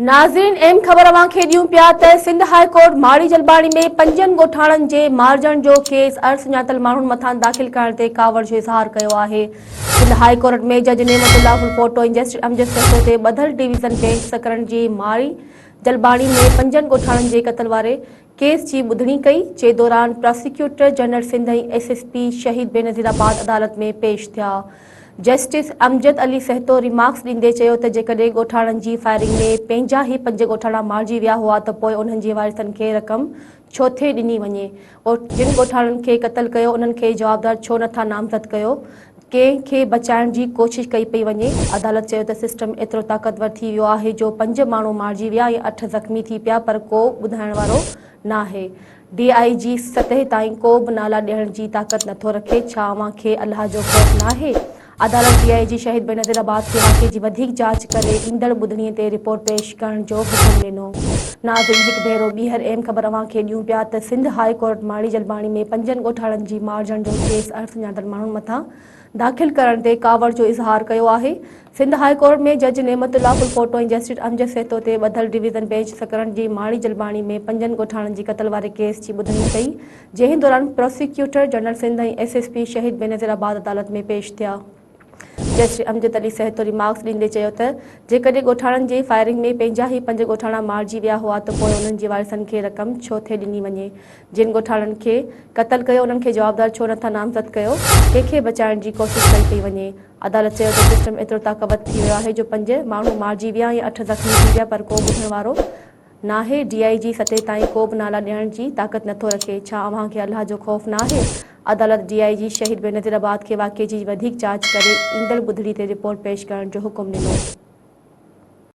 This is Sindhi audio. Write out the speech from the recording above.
ناظرين اهم خبر اوهان کي ڏيون پيا ته سنڌ هاء ڪورٽ ماڙي جلباڻي ۾ پنجن ڳوٺاڻن جي مارجڻ جو ڪيس اڻ سڃاتل ماڻهن مٿان داخل ڪرڻ تي ڪاوڙ جو اظهار ڪيو آهي. سنڌ هاء ڪورٽ ۾ جج نعمت الله ڦلپوٽو ۽ جسٽس امجد سهتو تي ٻڌل ڊويزن بينچ سڪرنڊ جي ماڙي جلباڻي ۾ پنجن ڳوٺاڻن جي قتل واري ڪيس جي ٻڌڻي ڪئي، جي دوران prosecutor general Sindh ۽ S S P Shaheed Benazirabad عدالت ۾ پيش ٿيا. جسٽس امجد علي سهتو ريمارڪس ڏيندي چيو ته جيڪڏهن ڳوٺاڻن جي فائرنگ ۾ پنهنجا ئي پنج ڳوٺاڻا مارجي ويا هئا ته پوء انهن جي وارثن کي رقم ڇو ٿي ڏني وڃي، جن ڳوٺاڻن کي قتل ڪيو انهن کي جوابدار ڇو نٿا نامزد ڪيو، ڪنهن کي بچائڻ جي ڪوشش ڪئي پئي وڃي، عدالت چيو ته سسٽم ايترو طاقتور ٿي ويو آهي جو پنج ماڻهو مارجي ويا ۽ اٺ زخمي ٿي پيا پر ڪو ٻڌائڻ وارو ناهي، ڊي I جي سطح تائين ڪو به نالا ڏيڻ جي طاقت نٿو رکي، ڇا اوهان کي الله جو خوف ناهي؟ عدالت ڊي I جي شهيد بينظير آباد کي واقعي جي وڌيڪ جاچ ڪري ايندڙ ٻڌڻي تي رپورٽ پيش ڪرڻ جو حڪم ڏنو. ناظرين هڪ ڀيرو ٻيهر اهم خبر اوهان کي ڏيون پيا ته سنڌ هاء ڪورٽ ماڙي جلباڻي ۾ پنجن ڳوٺاڻن جي مارجڻ جو ڪيس اڻ سڃاتل ماڻهن مٿان داخل ڪرڻ تي ڪاوڙ جو اظهار ڪيو آهي. سنڌ هاء ڪورٽ ۾ جج نعمت الله ڦلپوٽو ۽ جسٽس امجد سهتو تي ٻڌل ڊويزن بينچ سڪرنڊ جي ماڙي جلباڻي ۾ پنجن ڳوٺاڻن جي قتل واري ڪيس جي ٻڌڻي ڪئي جنهن دوران prosecutor general Sindh ۽ S S P Shaheed Benazirabad عدالت ۾ پيش ٿيا. جسٽس امجد علي سهتو ريمارڪس ڏيندي چيو ته جيڪڏهن ڳوٺاڻن جي فائرنگ ۾ پنهنجا ئي پنج ڳوٺاڻا مارجي ويا هئا ته پوء انهن جي وارثن کي رقم ڇو ٿي ڏني وڃي، جن ڳوٺاڻن کي قتل ڪيو انهن کي جوابدار ڇو نٿا نامزد ڪيو، ڪنهن کي بچائڻ جي ڪوشش ڪئي پئي وڃي. عدالت چيو ته سسٽم ايترو طاقتور ٿي ويو آهي جو پنج ماڻهو مارجي ويا ۽ اٺ زخمي ٿي ويا پر ڪو ٻڌڻ وارو ناهي، ڊي I جي سطح تائين ڪو به نالا ڏيڻ جي طاقت نٿو رکي، ڇا اوهان کي الله جو خوف ناهي؟ عدالت ڊي I جي شهيد بينظير آباد کي واقعي جي وڌيڪ جاچ ڪري ايندڙ ٻڌڻي تي رپورٽ پيش ڪرڻ جو حڪم ڏنو.